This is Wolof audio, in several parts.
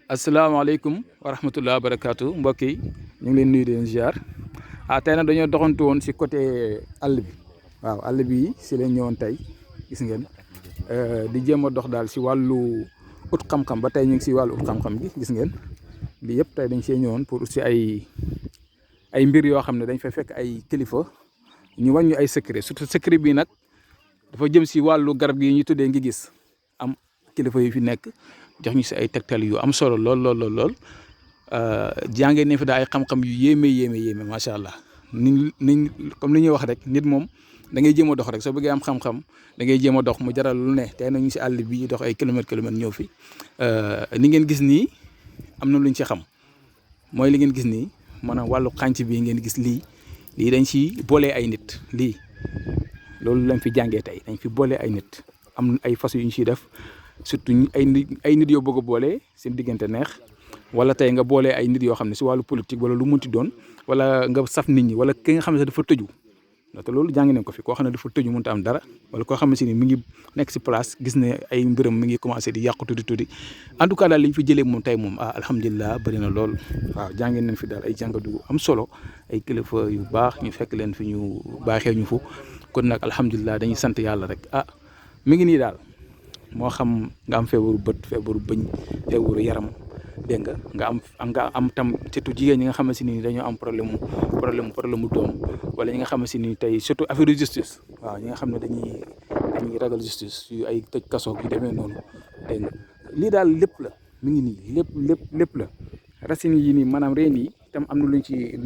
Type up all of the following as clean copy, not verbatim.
asalaamaaleykum wa rahmatulah barakaatu mbokk yi ñu ngi leen nuyu di leen ziar tey nag dañoo doxantu woon si côté àll bi waaw àll bi si leen ñëwoon tey gis ngeen di jéem a dox daal si wàllu ut xam-xam ba tey ñu ngi si wàllu ut xam-xam gi gis ngeen lii yëpp tey dañ see ñëwoon pour si ay mbir yoo xam ne dañ fay fekk ay kilifa ñu wàññi ay secret surtout secret bi nag dafa jëm si wàllu garab gi ñu tuddee ngi gis am kilifa yu fi nekk. jox ñu si ay tegtal yu am solo lool jàngee ne fi daal ay xam-xam yu yéeme macha allah ni comme li ñuy wax rek nit moom da ngay jéem a dox rek soo bëggee am xam-xam da ngay jéem a dox mu jaral lu ne tey na ñu si àll bi dox ay kilomètres ñëw fi ni ngeen gis nii am na lu ñu ci xam mooy li ngeen gis nii maanaam wàllu xànc bi ngeen gis lii dañ ci boolee ay nit lii loolu lañ fi jàngee tey dañ fi boolee ay nit am ay fas yu ñu ciy def. surtout ay nit yoo bëgg a boole seen diggante neex wala tey nga boole ay nit yoo xam ne si wàllu politique wala lu munti doon wala nga saf nit ñi wala ki nga xam ne dafa tëju te loolu jàng nañ ko fi koo xam ne dafa tëju mënut a am dara wala koo xam ne si ni mi ngi nekk si place gis ne ay mbiram mi ngi commencé di yàqu tuuti en tout cas daal li ñu fi jëlee moom tey moom alhamdulilah bëri na lool waaw jàngee nañ fi daal ay jàngatu am solo ay kilifa yu baax ñu fekk leen fi ñu baaxee ñu fu kon nag alhamdulilah dañuy sant yàlla rek mi ngi nii daal. moo xam nga am feebaru bët feebaru bëñ feebaru yaram dégg nga am tam surtout jigéen ñi nga xamante ni dañoo am problème mu doom wala ñi nga xamante ni tey surtout affaire de justice waaw ñi nga xam ne dañuy ragal justice yu ay tëj kaso yu demee noonu dégg nga lii daal lépp la mi ngi nii lépp la racines yi nii maanaam reen yi tam am na luñ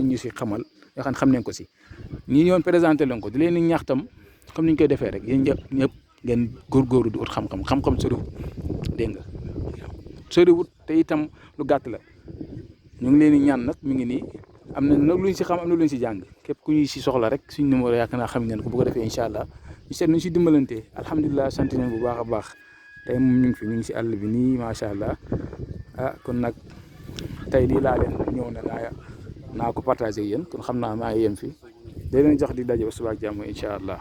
ñu si xamal yoo xam nañ ko si ñi ñoon présenté leen ko di leen ñaax tam comme ni ñu koy defee rek yéen ñëpp ngeen góorgóorlu di ut xam-xam soriwut dégg nga soriwut te itam lu gàtt la ñu ngi leen di ñaan nag mi ngi nii am na nag luñ si xam am na luñ si jàng képp ku ñuy si soxla rek suñ numéro yaakaar naa xam ngeen ko bu ko defee incha allah ñu seet nuñ si dimbalante alhamdulilah sant nañ bu baax a baax tey moom ñu ngi si àll bi nii macha allah kon nag tey lii laa leen ñëw na naa ko partagé yéen kon xam naa maa ngi yem fi day leen jox di daje ba suba ak jàmm incha allah.